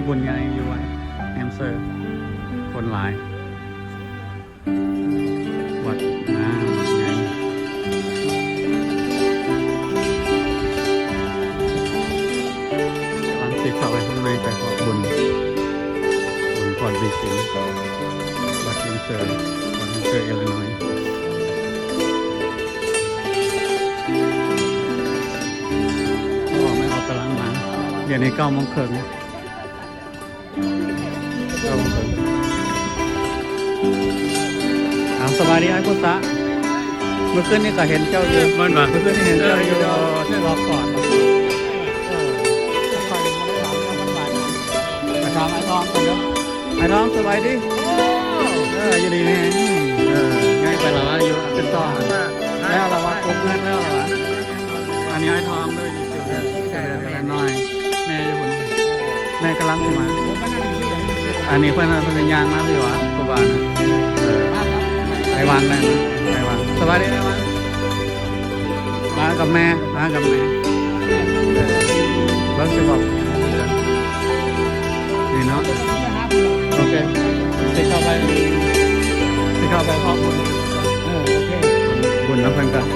ບຸນໃຫຍ່ຢູ່ວັດແຮມເຊີ ຄົນຫຼາຍ. ວັດງາມ ວັດໃຫຍ່. ກຳລັງຊິເຂົ້າໄປຂ້າງໃນໄປເພາະບຸນ ບຸນກ່ອນປີສິງ ວັດແຮມເຊີ ວັດແຮມເຊີ ອີລິນອຍ. ອອກ ແມ່ອອກກຳລັງມາ ດຽວນີ້ເກົ້າໂມງເຄິ່ງ. ເອົ້າ ສະບາຍດີອ້າຍໂຄສະ. ມື້ຄືນນີ້ກໍເຫັນເຈົ້າຢູ່ ແມ່ນບໍ່? ມື້ຄືນນີ້ເຫັນເຈົ້າຢູ່ ເອີ ລອກກອດ ເອີ ຂ້ອຍບໍ່ໄດ້ຖາມເລື່ອງມັນຫຼາຍ. ໄປຖາມອ້າຍທອງກ່ອນເດີ. ອ້າຍທອງ ສະບາຍດີ? ເອີ ຢູ່ດີມີແຮງ. ເອີ ຍ້າຍໄປລະວະ ຢູ່ອາເຊັນຊໍ ແລ້ວລະວະ ປຸກເຮືອນແລ້ວລະວະ. ອັນນີ້ອ້າຍທອງເດີ ຢູ່ເຊວເລັກ ເຊວເລັກນ້ອຍ. ແມ່ຢູ່ພຸ້ນ ແມ່ກຳລັງຊິມາ. ອັນນີ້ເພິ່ນ ເພິ່ນຍ່າງມາພີ່ຫວາ ຄູບານະ. ເອີ ໄອ້ວັງນັ້ນ ໄອ້ວັງ. ສະບາຍດີໄອ້ວັງ. ມາກັບແມ່ ມາກັບແມ່. ເອີ ເບິ່ງຊິບອກ ນີ້ເນາະ. ໂອເຄ ຊິເຂົ້າໄປ ຊິເຂົ້າໄປເພາະບຸນ. ເອີ ໂອເຄ ບຸນນຳເພິ່ນກ່ອນ.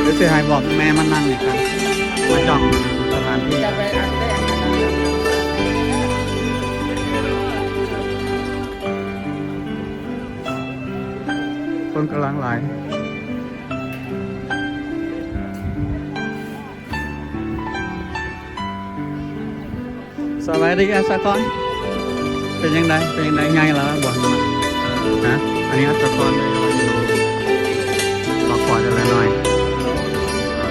ດຽວຊິໃຫ້ບອກແມ່ມານັ່ງນີ້ກ່ອນ ມາຈ້ອງສະຖານທີ່. ຄົນກຳລັງຫຼາຍ. ສະບາຍດີອາສາຄອນ. ເປັນຈັ່ງໃດ ເປັນຈັ່ງໃດ ໃຫຍ່ແລ້ວບໍ່? ຮະ ອັນນີ້ອາສາຄອນເລີຍ ຢູ່ ລາວກວ່າແຕ່ລະໜ້ອຍ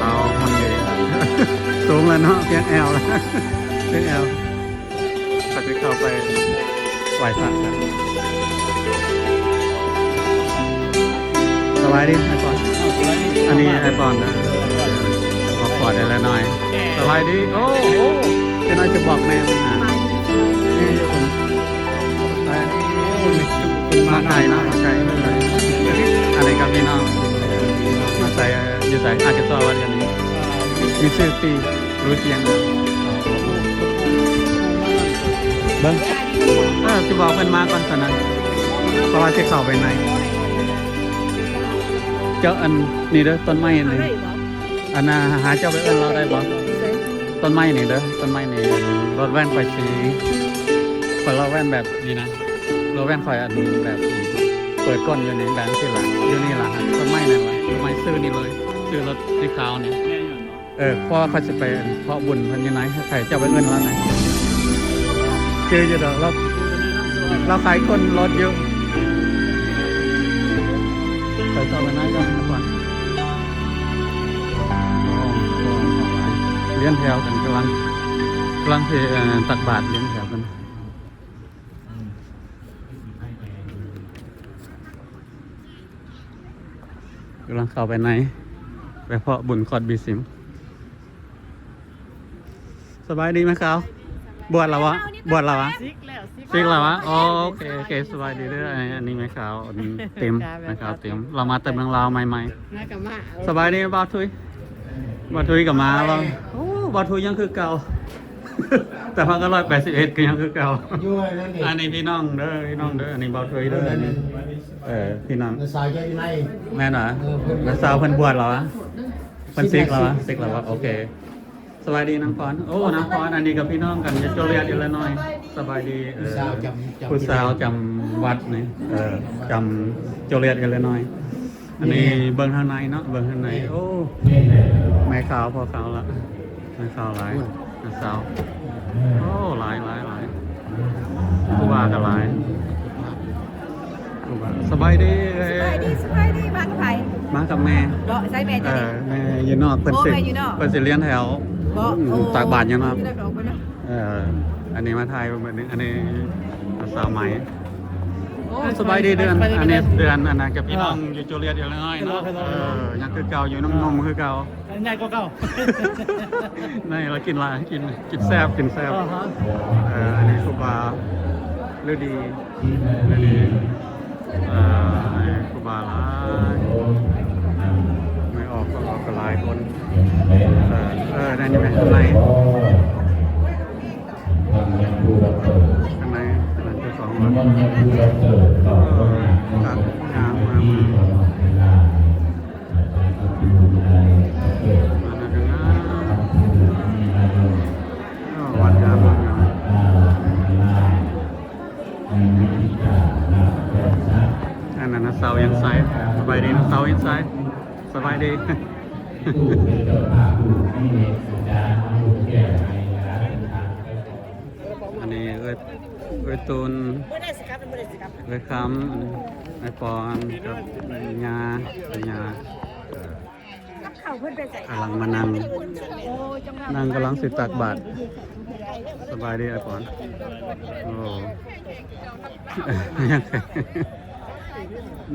ລາວມັນເດ ສູງແລ້ວເນາະ ພຽງແອວ ພຽງແອວ. ເຂົາຈະເຂົ້າໄປໄຫວ້ພະກັນ. ສະບາຍດີອ້າຍປອນ. ອັນນີ້ອ້າຍປອນນະ ມາພໍ້ໄດ້ແລ້ວໜ້ອຍ. ສະບາຍດີ. ໂອ້ ໂອ້ ເຈົ້າໜ້ອຍຈະບອກແມ່ມັນຫາ ແມ່ຢູ່ພຸ້ນ. ໂອ້ ມາໄກເນາະ ມາໄກ. ອັນນີ້ກໍພີ່ນ້ອງ ມາໃສ ຢູ່ໃສ ອາດຈະຊອກວ່າດຽວນີ້ມີຊື່ຕີ ຮູ້ຈຽງ. ເບິ່ງ ເອີ ຊິບອກເພິ່ນມາກ່ອນຊັ້ນນະ ເພາະວ່າຊິເຂົ້າໄປໃນ. ເຈົ້າ ອັນນີ້ເດີ ຕົ້ນໄມ້ນີ້ ອັນນ່າ ຫາເຈົ້າໄປເອີ້ນລາວໄດ້ບໍ່? ຕົ້ນໄມ້ນີ້ເດີ ຕົ້ນໄມ້ນີ້. ລົດແວ່ນຂ້ອຍສີ ຂ້ອຍ ລົດແວ່ນແບບນີ້ນະ ລົດແວ່ນຂ້ອຍ ອັນແບບເປີດກົ້ນຢູ່ນີ້ ແບບຊີ້ລະ ຢູ່ນີ້ລະ ຕົ້ນໄມ້ນັ້ນລະ ຕົ້ນໄມ້ຊື່ນີ້ເລີຍ ຊື່ລົດສີຂາວນີ້. ເອີ ເພາະວ່າຂ້ອຍຊິໄປເພາະບຸນເພິ່ນຢູ່ໃນ ໃຫ້ເຈົ້າໄປເອີ້ນລາວໃນ ຈື່ຢູ່ດອກ ລາວ ລາວຂາຍກົ້ນລົດຢູ່. ໄປຕໍ່ໄປໃນກ່ອນກ່ອນ. ລຽນແຖວກັນ ກຳລັງ ກຳລັງຊິ ເອີ ຕັກບາດ ລຽນແຖວກັນ. ກຳລັງເຂົ້າໄປໃນ ໄປເພາະບຸນຂອດບີຊິມ. ສະບາຍດີແມ່ຂາວ. ບວດລະວະ? ບວດລະວະ? ສິກແລ້ວ ສິກແລ້ວວະ? ໂອເຄ ໂອເຄ ສະບາຍດີເດີ. ອັນນີ້ແມ່ຂາວ ອັນນີ້ເຕັມ ແມ່ຂາວເຕັມ ລາວມາແຕ່ເມືອງລາວໃໝ່ໆ. ມາກໍມາ. ສະບາຍດີບ່າວທຸຍ. ບ່າວທຸຍກໍມາ. ໂອ້ ບ່າວທຸຍຍັງຄືເກົ່າ. ແຕ່ພັນເກົ້າຮ້ອຍແປດສິບເອັດກໍຍັງຄືເກົ່າ. ຢູ່ນັ້ນເອງ. ອັນນີ້ພີ່ນ້ອງເດີ ພີ່ນ້ອງເດີ. ອັນນີ້ບ່າວທຸຍເດີ ອັນນີ້ ເອີ ພີ່ນ້ອງ. ນ້າສາວເຈົ້າຢູ່ໃນ. ແມ່ນຫວາ? ເອີ ເພິ່ນ ນ້າສາວເພິ່ນບວດແລ້ວຫວາ? ເພິ່ນສິກແລ້ວຫວາ? ສິກແລ້ວຫວາ? ໂອເຄ. ສະບາຍດີນາງພອນ. ໂອ້ ນາງພອນ ອັນນີ້ກໍພີ່ນ້ອງກັນ ຢູ່ໂຈລຽດ ອີລິນອຍ. ສະບາຍດີ. ເອີ ຜູ້ສາວຈຳ ຈຳ ຜູ້ສາວຈຳວັດນີ້ ເອີ ຈຳໂຈລຽດ ອີລິນອຍ. ອັນນີ້ເບິ່ງທາງໃນເນາະ ເບິ່ງທາງໃນ. ໂອ້ ແມ່ຂາວ ພໍ່ຂາວລະ ແມ່ຂາວຫຼາຍ ແມ່ສາວ. ໂອ້ ຫຼາຍ ຫຼາຍ ຫຼາຍ. ຄູບາກໍຫຼາຍ ຄູບາ. ສະບາຍດີ. ສະບາຍດີ ສະບາຍດີ. ມາກັບໃຜ? ມາກັບແມ່. ເນາະ ໃສແມ່ເຈົ້ານີ້? ເອີ ແມ່ຢູ່ນອກ ເພິ່ນຊິ ໂອ້ ແມ່ຢູ່ນອກ ເພິ່ນຊິລຽນແຖວ. ບໍ່ ອືມ ໂອ້ ຕາກບາດຢູ່ນອກ. ເອີ ອັນນີ້ມາຖ່າຍເບິ່ງ ອັນນີ້ສາວໃໝ່. ໂອ້ ສະບາຍດີເດືອນ. ສະບາຍດີ ອັນນີ້ເດືອນ ອັນນັ້ນກັບພີ່ນ້ອງຢູ່ໂຈລຽດ ອີລິນອຍເນາະ. ເອີ ຍັງຄືເກົ່າ ຢູ່ໜຸ່ມໆຄືເກົ່າ. ໃຫຍ່ກວ່າເກົ່າ. ໃຫຍ່ ລາວກິນຫຼາຍ ກິນ ກິນແຊບ ກິນແຊບ. ເອີ ອັນນີ້ຄູບາ ຫຼືດີ ເອີ ຄູບາຫຼາຍ ໄມ່ອອກ ກໍຫຼາຍຄົນ ເອີ ເອີ ນັ້ນແມ່ນຂ້າງໃນ ຂ້າງໃນ ອັນນັ້ນເຈົ້າຂອງລົດ ເອີ ງາມ ງາມ ງາມ ງາມ ເອີ ວັດງາມ ວັດງາມ. ອັນນັ້ນນະ ສາວເອັນໄຊ ສະບາຍດີນະ ສາວເອັນໄຊ ສະບາຍດີ. ອັນນີ້ເອື້ອຍ ເອື້ອຍຕູນ ເອື້ອຍຄຳ ອ້າຍປອນກັບຍ່າ ຍ່າ ເອີ ກັບເຂົ້າເພິ່ນໄປໃສ? ກຳລັງມານັ່ງ ນັ່ງກຳລັງຊິຕັກບາດ. ສະບາຍດີອ້າຍປອນ. ໂອ້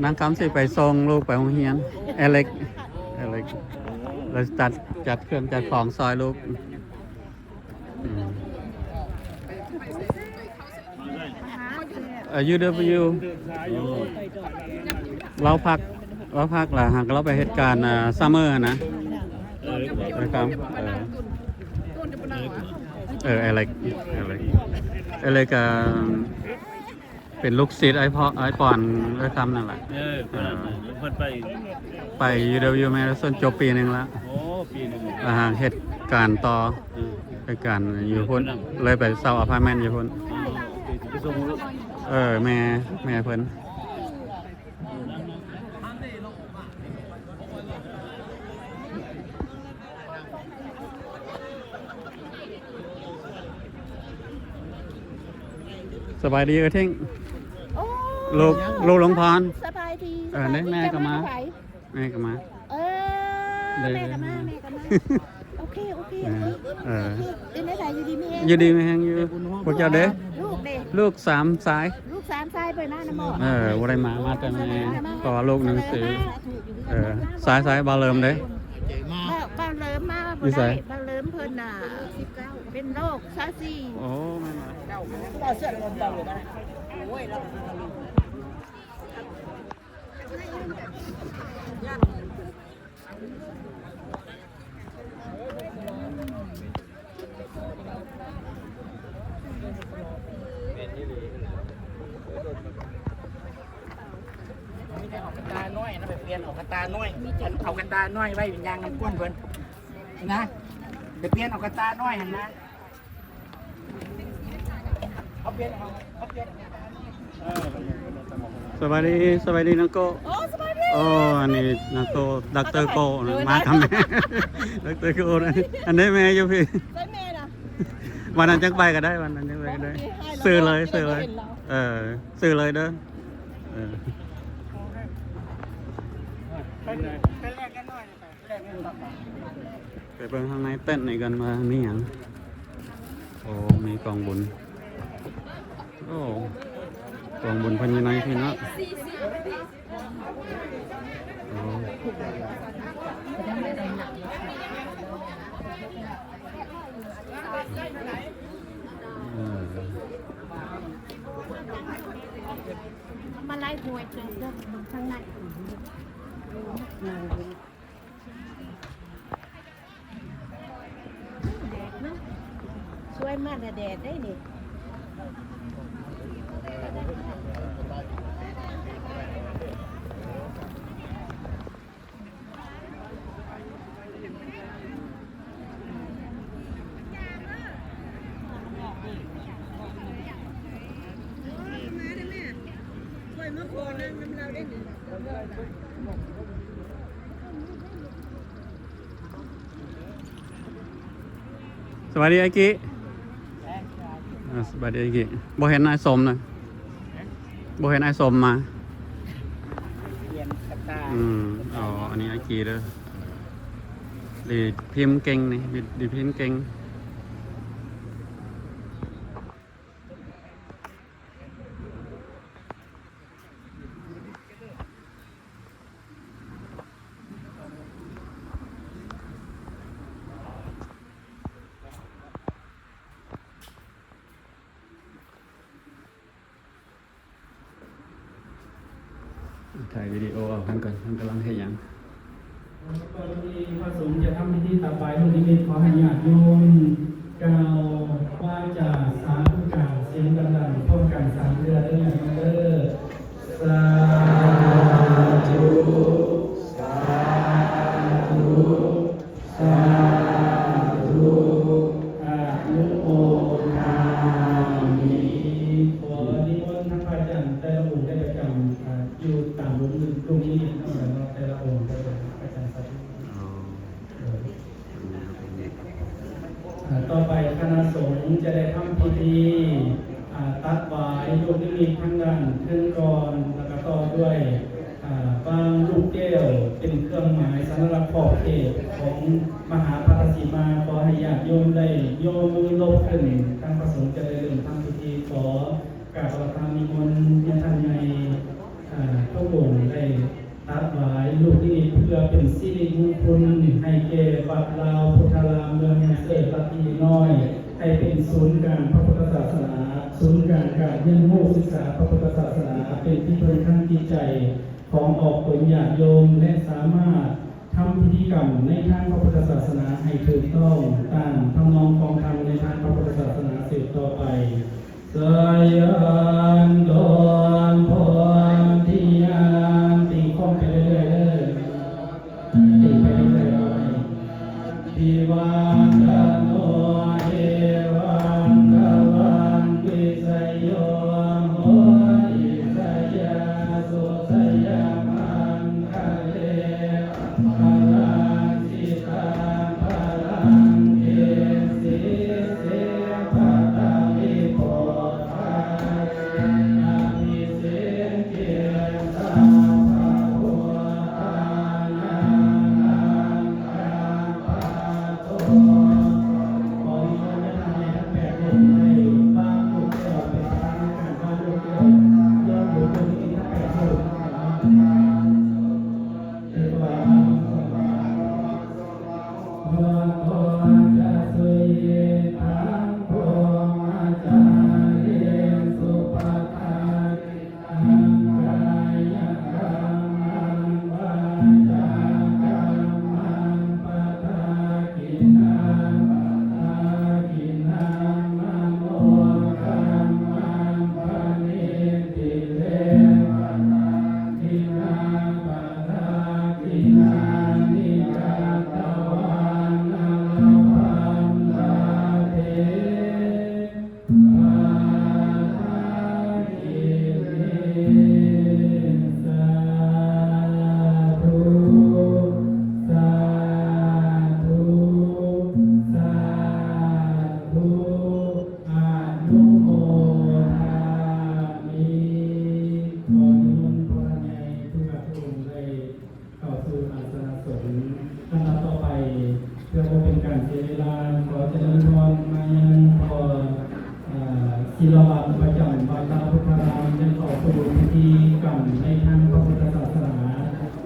ນາງຄຳຊິໄປສົ່ງລູກໄປໂຮງຮຽນ. ເອເລັກ ເອເລັກ ລາວຈັດ ຈັດເຄື່ອງຈັດຂອງຊ່ອຍລູກ. ອືມ ເອີ ຢູດັບເບິນຢູ ລາວພັກ ລາວພັກລະ ຫາກລາວໄປເຮັດການ ເອີ ຊັມເມີຫັ້ນນະ. ເອີ ໄປຕາມ ເອີ ເອີ ເອເລັກ ເອເລັກ ເອເລັກ ເອີ ເປັນລູກສິດອ້າຍ ອ້າຍປອນ ເອື້ອຍຄຳນັ້ນລະ. ເອີ ເອີ ເພິ່ນໄປ ໄປຢູດັບເບິນຢູ ແມ່ນສ່ວນຈົບປີໜຶ່ງລະ. ໂອ້ ປີໜຶ່ງ ລະຫາກເຮັດການຕໍ່. ເອີ ເຮັດການຢູ່ພຸ້ນ ເລີຍໄປເຊົ່າອາພາດເມັນຢູ່ພຸ້ນ. ອໍ ໄປສົ່ງລູກ. ເອີ ແມ່ ແມ່ເພິ່ນ. ສະບາຍດີເອື້ອຍທິງ. ໂອ້ ລູກ ລູກຫຼວງພອນ ສະບາຍດີ. ເອີ ສະບາຍດີ. ແມ່ກໍມາ ແມ່ກໍມາ. ເອີ ແມ່ກໍມາ ແມ່ກໍມາ. ໂອເຄ ໂອເຄ ເອີ ເປັນຈັ່ງໃດ ຢູ່ດີມີແຮງ ຢູ່ດີມີແຮງຢູ່. ພວກເຈົ້າເດ້? ລູກເດ້? ລູກສາມຊາຍ. ລູກສາມຊາຍ ໄປມານຳໝໍ. ເອີ ບໍ່ໄດ້ມາ ມາແຕ່ແມ່ ເພາະວ່າລູກໜັງສື. ເອີ ຊາຍ ຊາຍ ບ່າວເລີມເດ້? ບ່າວ ບ່າວເລີມມາບໍ່ໄດ້. ບ່າວເລີມເພິ່ນນະ ເປັນໂລກຊາວສີ່. ໂອ້ ແມ່ນ. ມີແຕ່ເອົາກະຕ່ານ້ອຍນະ ໄປປ່ຽນເອົາກະຕ່ານ້ອຍ ເອົາກະຕ່ານ້ອຍໄວ້ເປັນຢ່າງນຳກວນເພິ່ນນະ ໄປປ່ຽນເອົາກະຕ່ານ້ອຍຫັ້ນນະ. ສະບາຍດີ ສະບາຍດີນ້ອງໂກ້. ໂອ້ ສະບາຍດີ. ໂອ້ ອັນນີ້ນ້ອງໂກ້ ດັອກເຕີໂກ້ນະ ມາກັບແມ່ ດັອກເຕີໂກ້ນະ. ອັນນີ້ແມ່ຢູ່ພີ້. ໃສແມ່ນະ? ວັນນັ້ນຈັ່ງໄປກໍໄດ້ ວັນນັ້ນຈັ່ງໄປກໍໄດ້. ໂອເຄ ຊື້ເລີຍ ຊື້ເລີຍ. ເອີ ຊື້ເລີຍເດີ. ເອີ ໄປ ໄປແລກກັນໜ້ອຍ. ໄປເບິ່ງທາງໃນເຕັນນີ້ກັນວ່າມີຫຍັງ. ໂອ້ ມີກອງບຸນ. ໂອ້ ກອງບຸນເພິ່ນຢູ່ໃນພີ້ເນາະ. ໂອ້ ເອີ ມາໄລ່ຫວຍເຕີເດີ ເບິ່ງທາງໃນ. ແດດເນາະ ສວຍມາແຕ່ແດດເດ້ນີ້. ສະບາຍດີອ້າຍກີ້. ອ່າ ສະບາຍດີອ້າຍກີ້. ບໍ່ເຫັນອ້າຍສົມນະ ບໍ່ເຫັນອ້າຍສົມມາ. ປ່ຽນກະຕ່າ. ອືມ ອໍ ອັນນີ້ອ້າຍກີ້ເດີ. ດີດພິມເກັ່ງນີ້ ດີດພິມເກັ່ງ. ຖ່າຍວິດີໂອເອົາເພິ່ນກ່ອນ ເພິ່ນກຳລັງເຮັດຫຍັງ. ກ່ອນທີ່ພະສົງຈະທຳພິທີຕັກບາດລູກນິມິດ ຂໍໃຫ້ຍາດໂຍມກ່າວວາຈາສາທຸການສຽງດັງໆ ພ້ອມກັນສາມເທື່ອເດີ ຍາດໂຍມເດີ. ສາທຸ ສາທຸ ສາທຸ ອະນຸໂມທາມິ. ຂໍນິມົນທ່ານພະອາຈານແຕ່ລະອົງໄດ້ປະຈຳ ອາ ຢູ່ຕາມລຸມ ລຸມນີ້ເນາະ ແຕ່ລະອົງ ແຕ່ລະອົງ ອາຈານສາທຸ. ອາ ຕໍ່ໄປຄະນະສົງຈະໄດ້ທຳພິທີ ອາ ຕັກບາດລູກນິມິດທາງດ້ານເທິງກ່ອນ ແລ້ວກໍຕໍ່ດ້ວຍ ອາ ວາງລູກແກ້ວເປັນເຄື່ອງໝາຍສັນຍະລັກຂອບເຂດຂອງມະຫາພັດທະສີມາ. ຂໍໃຫ້ຍາດໂຍມໄດ້ຍໍມືລົບຂຶ້ນ ທາງພະສົງຈະໄດ້ເລີ່ມທຳພິທີ. ຂໍກາບປະທານນິມົນຍາທ່ານໃຫຍ່ ອາ ທຸກອົງໄດ້ ຕັກບາດລູກນິມິດ ເພື່ອເປັນສິລິມຸງຄຸນໃຫ້ແກ່ວັດລາວພຸດທາລາມ ເມືອງແຮມສເຕີ ລັດອີລິນອຍ ໃຫ້ເປັນສູນກາງພະພຸດທະສາສະໜາ, ສູນກາງການຮຽນຮູ້ສຶກສາພະພຸດທະສາສະໜາ, ເປັນທີ່ເພິ່ງທາງຈິດໃຈຂອງອອກຕົນຍາດໂຍມ ແລະ ສາມາດທຳພິທີກຳໃນທາງພະພຸດທະສາສະໜາໃຫ້ຖືກຕ້ອງຕາມທຳນອງຂອງທຳໃນທາງພະພຸດທະສາສະໜາສືບຕໍ່ໄປ. ສາຍັນຕັງໂພທິຍັງ ຕີຄອງໄປເລື້ອຍໆເດີ ຕີໄປເລື້ອຍໆ ເອົາໄວ້ ທິວັດຕະໂນ ເອວັງ ທະວັງ ວິຊະໂຍ ໂຫຕິ ຊະຍາສຸ ຊະຍະມັງຄະເລ ອະພະລັງ ພະໂຕຈະສຸຫິທັງ ພົມມະຈາລີສຸ ປະທາກິນ ກາຍະກຳມັງ ວາຈາກຳມັງ ປະທາກິນນັງ ປະທາກິນນັງ ມະໂນກຳມັງ ປະນິດທິເຕ ປະທາກິນນັງ ປະທາກິນານິ ກາຕະວານາ ລະພັນຕາເຕ ປະທາກິນເມ ສາທຸ ສາທຸ ສາທຸ ອະນຸໂມທາມິ. ຂໍນິມົນພະໃຫຍ່ທຸກພະອົງໄດ້ ເຂົ້າສູ່ອາສະນະສົງ. ລຳດັບຕໍ່ໄປ ເພື່ອບໍ່ເປັນການເສຍເວລາ ຂໍຈະເລີນພອນມາຍັງພໍ່ ອາ ສິລະວັດ ປະຈຳວັດລາວພຸດທາລາມ ໄດ້ເຂົ້າສູ່ພິທີກຳໃນທາງພະພຸດທະສາສະໜາ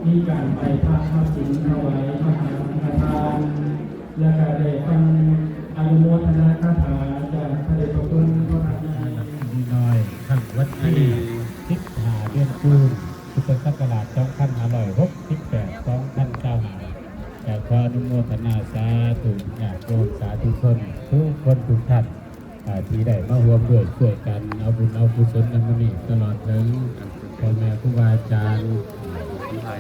ມີການໄຫວ້ພະຮັບສິນ ຖວາຍມະຫາສັງຄະທານ ແລະ ກະໄດ້ຟັງອະນຸໂມທະນາຄາຖາຈາກພະເດດພະຄຸນພະພັດໃຫຍ່ ນ້ອຍ ທັງວັນທີສິບຫ້າ ເດືອນກຸມ ພຸດທະສັກກະລາດ ສອງພັນຫ້າຮ້ອຍຫົກສິບແປດ ສອງພັນຊາວຫ້າ ແລະ ຂໍອະນຸໂມທະນາສາທຸ ຍາດໂຍມສາທຸຊົນທຸກຄົນທຸກທ່ານ ອາ ທີ່ໄດ້ມາຮ່ວມດ້ວຍຊ່ວຍກັນເອົາບຸນເອົາກຸສົນໃນມື້ນີ້ ຕະຫຼອດເຖິງພໍ່ແມ່ຄູບາອາຈານ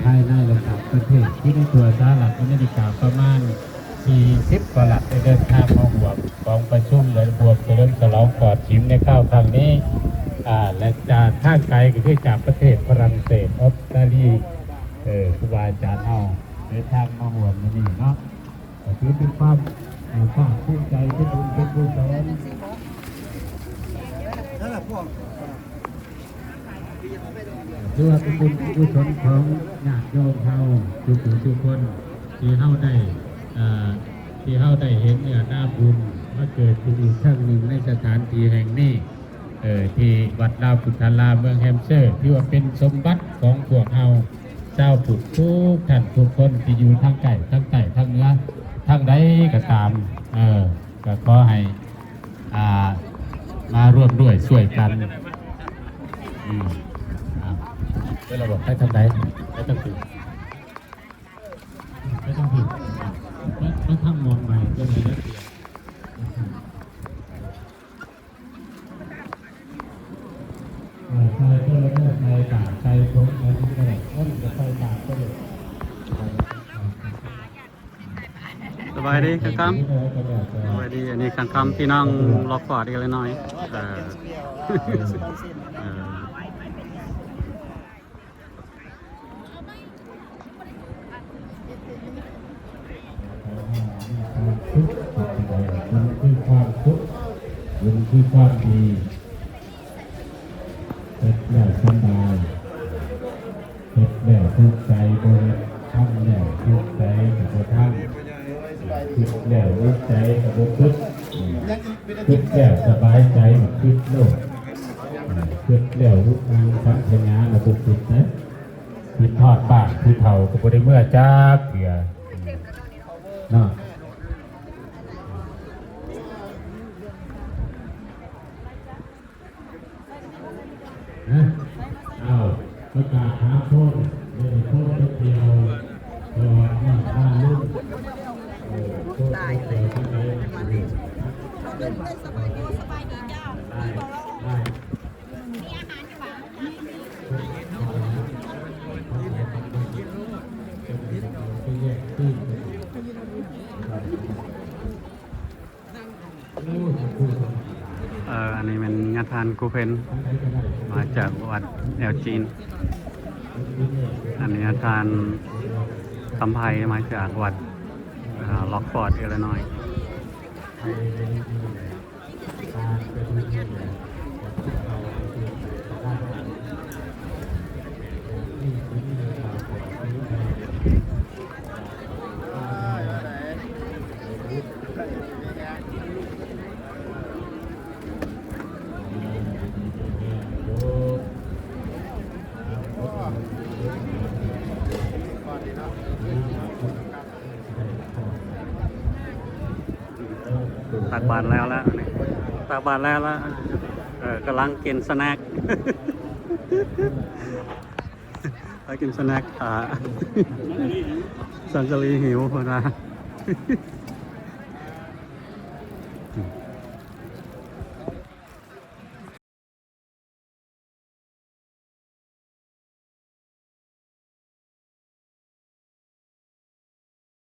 ພາຍໃນ ແລະ ຕ່າງປະເທດ ທີ່ໃນທົ່ວສະຫະລັດອາເມລິກາປະມານສີ່ສິບກວ່າລັດ ໄດ້ເດີນທາງມາຮ່ວມກອງປະຊຸມ ແລະ ຮ່ວມສະເຫຼີມສະຫຼອງກອດສິມໃນຄາວຄັ້ງນີ້ ອາ ແລະ ຈາກທາງໄກກໍຄືຈາກປະເທດຝຣັ່ງເສດ ອອສເຕຣເລຍ ເອີ ຄູບາອາຈານເຮົາເດີນທາງມາຮ່ວມມື້ນີ້ເນາະ ກໍຖືເປັນຄວາມ ເອີ ພາກພູມໃຈ ເປັນບຸນເປັນກຸສົນ ຖືວ່າເປັນບຸນເປັນກຸສົນຂອງຍາດໂຍມເຮົາທຸກຜູ້ທຸກຄົນ ທີ່ເຮົາໄດ້ ເອີ ທີ່ເຮົາໄດ້ເຫັນເນື້ອນາບຸນມາເກີດຂຶ້ນອີກຄັ້ງໜຶ່ງໃນສະຖານທີ່ແຫ່ງນີ້ ເອີ ທີ່ວັດລາວພຸດທາລາມ ເມືອງແຮມເຊີ ຖືວ່າເປັນສົມບັດຂອງພວກເຮົາຊາວພຸດທຸກທ່ານທຸກຄົນ ທີ່ຢູ່ທາງໃກ້ທາງໃຕ້ທາງເໜືອທາງໃດກໍຕາມ ເອີ ກໍຂໍໃຫ້ ອ່າ ມາຮ່ວມດ້ວຍຊ່ວຍກັນ ອືມ ອ່າ ເວລາບອກໄປທາງໃດ ໄປທາງໃດ? ເອີ ໄປທາງພຸ້ນ ໄປ ໄປທາງໝ່ອງໃໝ່ ຕົວໃດລະ ເອີ ໃສ່ຕົວລະ ໃສ່ບາດ ໃສ່ຖົງ ໃສ່ຫຍັງກໍໄດ້ ເອີ ໃສ່ບາດກໍໄດ້. ສະບາຍດີ ຄັນຄຳ ສະບາຍດີ ອັນນີ້ຄັນຄຳ ພີ່ນ້ອງລັອກຟອດອີກແລ້ວນ້ອຍ ເອີ ເອີ. ຄວາມສຸກ ບຸນຄືຄວາມສຸກ ບຸນຄືຄວາມດີ ເຮັດແລ້ວສະບາຍ ເຮັດແລ້ວທຸກໃຈບໍ່ເຮັດ ທຳແລ້ວທຸກໃຈກໍບໍ່ທຳ ຄິດແລ້ວທຸກໃຈກໍບໍ່ຄິດ ຄິດແລ້ວສະບາຍໃຈ ຄິດໂລດ ຄິດແລ້ວລຸກນັ່ງສັງຂະຍາລະບໍ່ຄິດເດ້. ຄິດຮອດບ້ານຜູ້ເຖົ້າກໍບໍ່ໄດ້ເມືອຈັກເທື່ອເນາະ. ນະ ເອົາ ປະກາດຫາຄົນ ບໍ່ໄດ້ຄົນໄປທ່ຽວ ໄປຮອດບ້ານບ້ານລຸງ ເອີ ຄົນໄປທ່ຽວທາງໃດ ສະບາຍດີ ສະບາຍດີຈ້າ ໄດ້ ໄດ້. ເອີ ອັນນີ້ແມ່ນຍາທ່ານຄູເພັນ ມາຈາກວັດແອວຈີນ. ອັນນີ້ຍາທ່ານຄຳໄພ ມາຈາກວັດ ອາ ລັອກຟອດ ອີລິນອຍ. ຕັກບາດແລ້ວແລ້ວ ຕັກບາດແລ້ວແລ້ວ ເອີ ກຳລັງກິນສະແນັກ ໄປກິນສະແນັກ ອ່າ ສັນສະລີຫິວ ເພິ່ນວ່າ.